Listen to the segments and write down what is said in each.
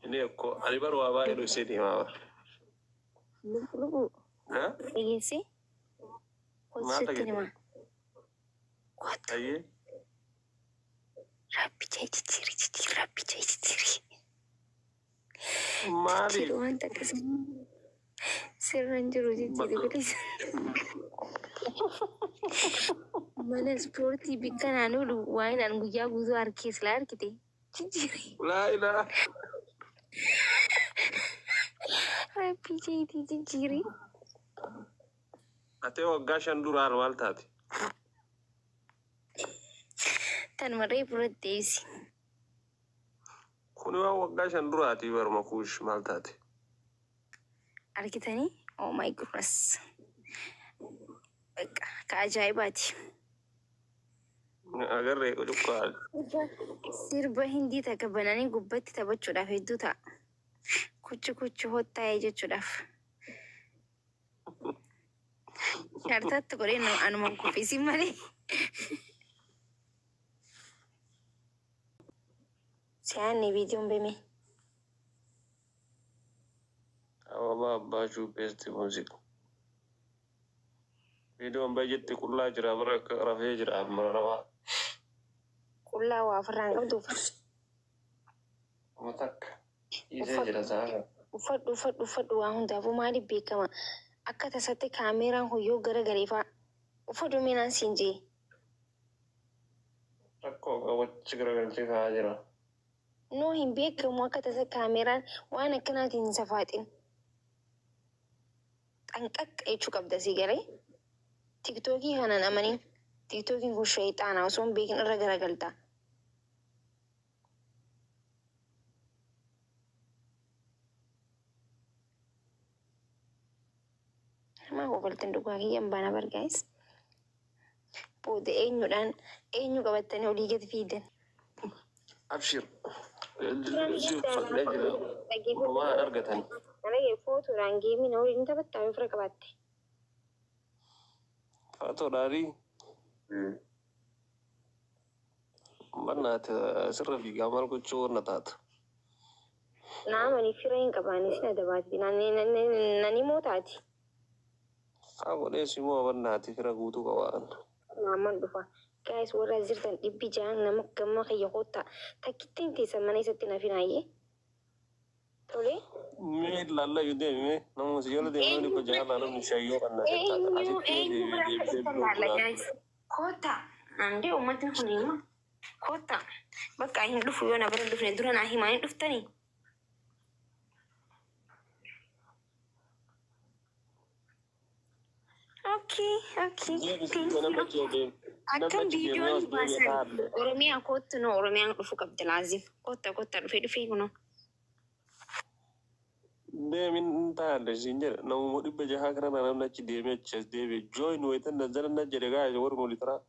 Inni akkoo ani bar waa baay'ee dhokseen himaa bar. Lubu lubu Ha? dhageessee kootu Maal sitti dhageesse? himaa. Kootu Ayyee. rabbi jee jijjiiri jijjiiri rabbi jee jijjiiri. Jijjiiri Maaliif? wanta akkasii sirra hin jiru jijjiiri Bakka bilis. Mana ispoortii bikka naan oolu waa'een an guyyaa guutuu harkee silaa argite jijjiiri. Laa ilaa. Rabbi jeetii jijjiiri. Atee waggaa 5 duraan maal taate? Tanuma reefu irratti deebisi. Kuni waan waggaa 5 duraatii baruma kuush maal taate? Argitanii? Oh my goodness. Bakka ka ajaa'ibaati. Agarree qucuqqaa. Sirba hindii takka bananii gubbatti taphachuudhaaf hedduu ta'a. Kuchu kuchu hottaa'ee jechuudhaaf. Shartaatti godhee anuma kuffisiin malee. Si'aanni viidiyoon beeme. Ababa abbaa shuu best music. Viidiyoon baay'eetti qullaa jira bara akka rafee jira amma namaa. Qullaa waa ofirraa hin qabdu uffadhu. Amma takka dhiisee jira Uffadhu sa'a kana. uffadhu uffadhu uffadhu waa hundaafuu maaliif beekama akka tasatti kaameeraan kun yoo garagalee faa uffadhu mee naan siin jee. Rakkoo qabu achi garagalchee kaa'aa jira. No hin beekamu akka tasa kaameeraan waan akkanaatiin hin safaaxin. Xanqaqqa jechuu qabda sii galee. Tiktookii kanan amanin. Tiktookiin kun shayxaana osoo hin beekin irra garagalta. Namaa kofaltan dhugaa kiyyan baana bar guys. Booda eenyudhaan eenyu qabattanii olii gadi fiidan. Abshir. Si uffadhee jira. Homaa hin argatan. Dhagee footoodhaan geemii na waliin taphattaa yoo fira qabaatte. Faatoodhaanii mannaati sirra fiigaa maal gochuu wanna taata. Naamani fira hin qabaanne sin adabaati. Nani moo taati. Haa godhee si moo mannaati fira guutuu qabaan. Naamman dhufa. Guys warra as jirtan 600 nama gamma kiyya koottaa. Takkittiin teessan mana isatti hin hafinaayyee. Tole. Mee laallayyuu deemi mee namuma si jala deemu Eenyu 600 laalamni shayyoo kan na taata eenyu asitti eenyu deebi'ee bira akka deebisee dhuftan biroo laalla godhaa. guys. Koottaa. Andee uummatni kun hima. Koottaa. Bakka hin dhufu yoo na bira hin dhufne dura naa himaa hin dhuftanii. Okay, okay. Deebisi Thank nama you. achi deemu. Nama Akkam achi deemee viidiyoon as deemee baasan taalle. Oromiyaa koottu noo Oromiyaan dhufu qabdi laazim. Kotta kotta dhufee dhufee kunoo. Deemin taalle siin jedha namuma 600 kana namni achi deemee achi as deebi'e join wayitan nazzala na jedhe gaa warri molitaraa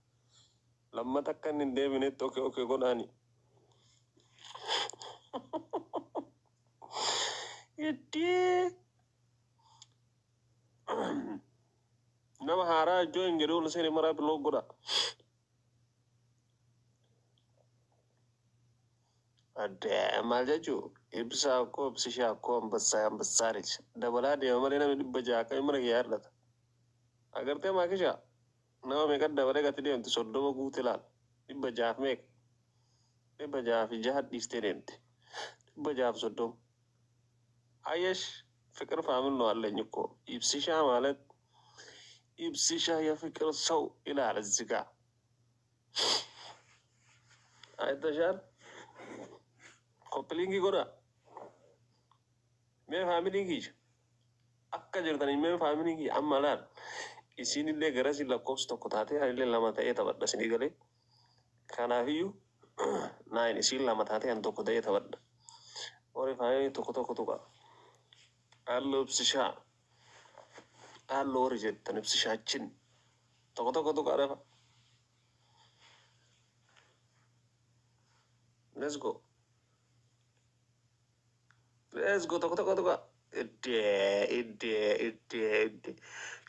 lammata akka inni hin deebinetti oke oke godhaani. Iddii nama haaraa join jedhee ol seene maraa biloo godha. Adde maal jechuu ibsaa koo ibsishaa koo ambassaa ambassaa jecha dabalaa deema malee namni 600 akkamii mana kiyyaa hir'ata. Agartee maakishaa nama meeqa dabalee gati deemti 30 guute laal 600f meeqa 606 dhiistee deemte 630. አየሽ ፍቅር ፋሚል ነው አለኝ እኮ ኢብስሻ ማለት ኢብስሻ የፍቅር ሰው ይላል እዚህ ጋ አይተሻል። ኮፕሊንግ ጎዳ mee faamiliin kiyya akka jirtanii mee faamiliin kiyya amma laal isinillee garasii lakkoofsa tokko taatee anillee lama ta'ee taphadha isinii galee kanaafiyyuu naayin isiin lama taatee an tokko ta'ee taphadha warri faamilii tokko tokko tuqa halluu ibsishaa halluu warri jettan ibsishaachin tokko tokko tuqa dhafa let's go let's go tokko tokko tuqa iddee iddee iddee iddee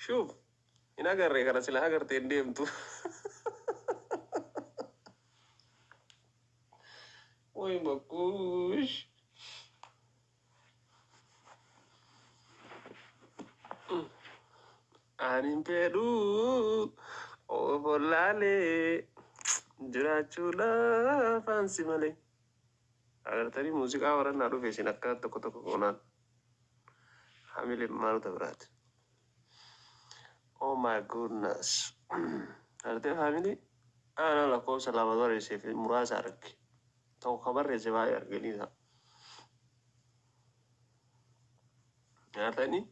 shuuf hin agarree kana sila agartee hin deemtu ወይ መኩሽ Ani hin fedhu ofollaalee jiraachuu lafaan si malee. Agartanii muuziqaa warannaa dhufe isin akkana tokko tokko qoonaan. Hamilee maalota biraati. Oh my goodness. Agartee family ana lakkoofsa lama barreessee fi muraasa arge. Tokko ka barreesse baay'ee arganii ta'a. Nyaatanii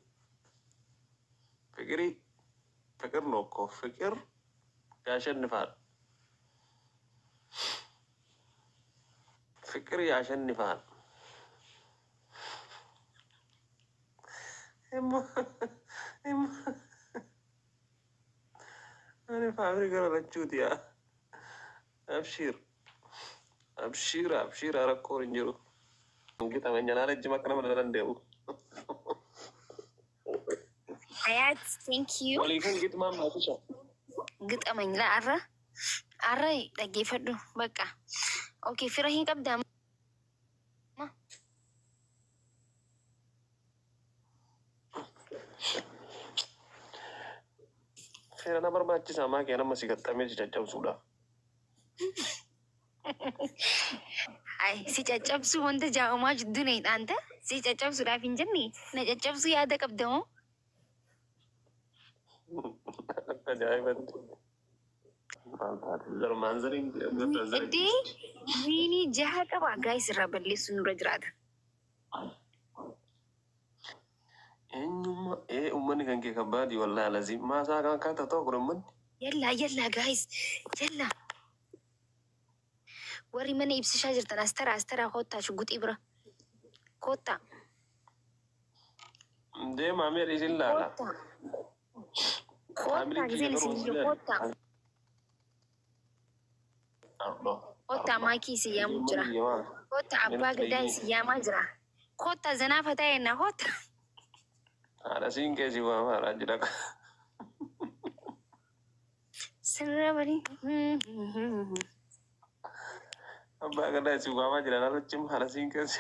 fiqirii ፍቅር ነው እኮ ፍቅር ያሸንፋል። ፍቅር ያሸንፋል። Ani family gara lachuuti yaa. Abshiir abshiira abshiira rakkoon hin jiru. Gixamenya ረጅም akka nama danda'u. Hayat, thank you. Waliifin gixmaan maatisha. Gixamany la arra. Arra dhaggeeffadhu bakka. Okay, fira hin qabdaa? Fira na barbaachisaa maa kee nama si gaxxamee si caccabsuudhaaf. Ay, si caccabsuu wanta jaa'umaa jidduu na hidhaanta. Si caccabsuudhaaf hin jenne na caccabsuu yaada qabda moo? Akka ajaa'ibatti. Maal taate? Zarmaan zariin Iddee wiinii jaha qaba guys irraa balleessuun nurra jiraata. Eenyummaa ee uummanni kan kee kabbaadii wallaahi lazim maasaa kan akka ta'u kun uummanni. Yalla yalla guys yalla. Warri mana ibsishaa jirtan as tara as tara koottaa shugguxii bira. Koottaa. Deemaa mee isin laala. Koottaa. Koottaa giseen isin ijoo koottaa. Koottaa maakii isin yaamuu jira. Koottaa abbaa gadaa isin yaamaa jira. Koottaa zanaa fataa jennaa koottaa. Haadha siin keessi waamaa haadha jira. Sirra bari. Abbaa gadaa isin waamaa jira laalachim haadha siin keessi.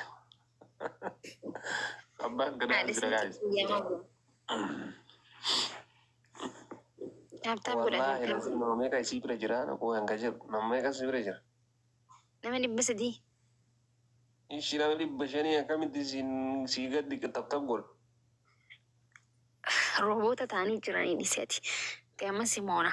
Abbaan gadaa Haadha jira siin guys. keessi yaamaa jira. Tap tap godhaa Wallaahi tap tap. lazim nama meeqa isii bira jira naquu hanga jedhu nama meeqa isii bira jira. Nama 300. Ishii nama 500 akkamitti sii gaddi tap tap godha. Roboota ta'anii jiranii dhiseeti. Amma simoona.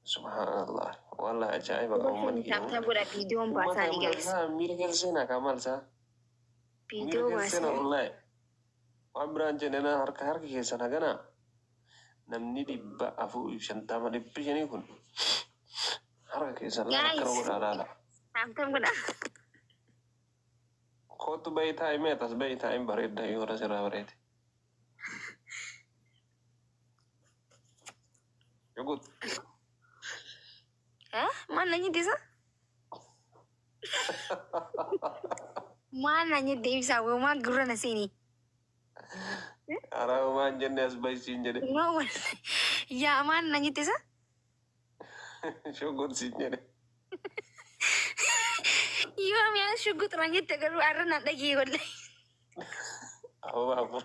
Subhanallah. Wallahi ajaa'iba qaba uummanni Tap keenya. tap godhaa viidiyoon Uummata baasaanii guys. miira keessa seenaa kaa maal isaa? Miira Viidiyoo keessa seenaa baasaanii. wallahi. Waan biraan jenne na harka harka keessan haganaa namni 450 500 kun harka keessan laala akkana Guys. godhaa laala. Tap tap godhaa. Kootu bahii taa'e mee tas bahii taa'e bareedda yoo sirraa bareede. Yogut. Eh? Maal na nyaata isa? Maal na nyaata ibsaa wamaa gurra na seeni. Araa waan jenne as bahii siin jedhe. Yaa maal na nyaata isa? Shogot siin jedhe. Yoo mi'a shugguxura nyaata garuu arra na dhagee wallahi. Ababa afur.